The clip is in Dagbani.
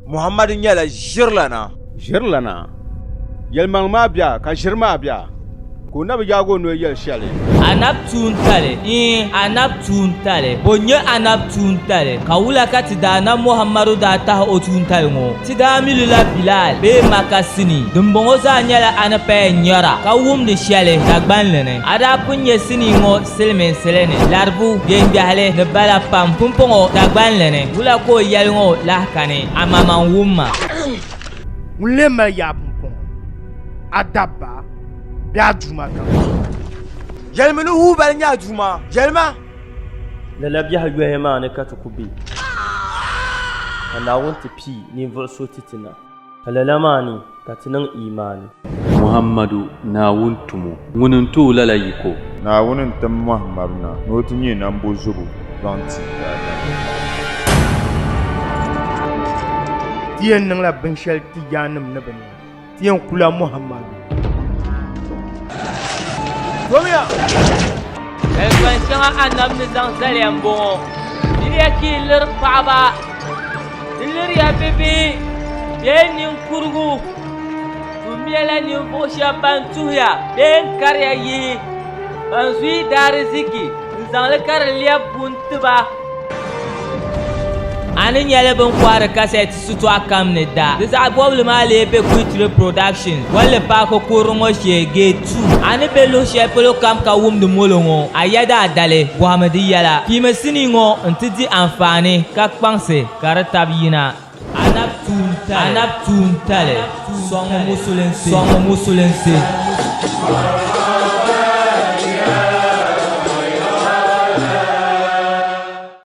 Muhammadu nyɛla ʒirilana. Ʒirilana? Yɛlimaŋli maa bia ka ʒiri maa bia, ka o na bi yaag o noli yɛli shɛli. Anab tuuntali, Iin, anab tuuntali. Bo n-nyɛ anab tuuntali? Ka wula ka ti Daanab Muhammadu daa tahi o tuuntali ŋɔ? Ti daa mi li la Bilal bee Maka sinii. Dimbɔŋɔ zaa nyɛla a ni paya nyara ka wumdi shɛli Dagbanli ni. A daa pun nyɛ sinii ŋɔ silimiinsili ni, laribu, gbeŋgbɛhili ni bala pam. Pumpɔŋɔ Dagbanli ni, wula ka o yɛli ŋɔ lahi kani? Amaman wumma. Ŋun lee mali yaa pumpɔŋɔ, a dabba bee a duuma kam? Yɛlimi ni Hubal nyɛ a duuma, yɛlima! Lala biɛhi yɔhi maa ni ka ti ku be, ka Naawuni ti pii ninvuɣ so ti ti na, ka lala maa ni ka ti niŋ iimaani. Muhammadu, Naawuni tumo, ŋuni n-ti o lala yiko. Naawuni n-tim Muhammadu na ni o ti nyɛ nambozobo zaŋ ti daadam. Ti yɛn niŋla binshɛli ti yaannim ni bi niŋ. Ti yɛn kula Muhammadu. Domiya! Zalikpan shɛŋa Annabi ni zaŋ zali ya m-bɔŋɔ, Miriya ka yi liri paɣiba, di liriya bibihi bee ninkurigu, Tummiya la ninvuɣ shɛb ban tuhiya bee n-kariya yihi, ban zuyi daariziki n-zaŋ li ka di lɛbi buni ti ba. A ni nyɛli bɛ ni kɔhiri kasɛti sitɔɣu kam ni da. Di zaɣ bɔbili maa lee be Kuitiri Productions, Bolli Paaki kurili ŋɔ shee, Gate 2. A ni be luɣ shɛli polo kam ka wumdi molo ŋɔ, a yɛda a dali, bɔhimi di yɛla. Piimi sinii ŋɔ nti di anfaani ka kpaŋsi ka di tab yina. Anab tuuntali, sɔŋmi musulinsi.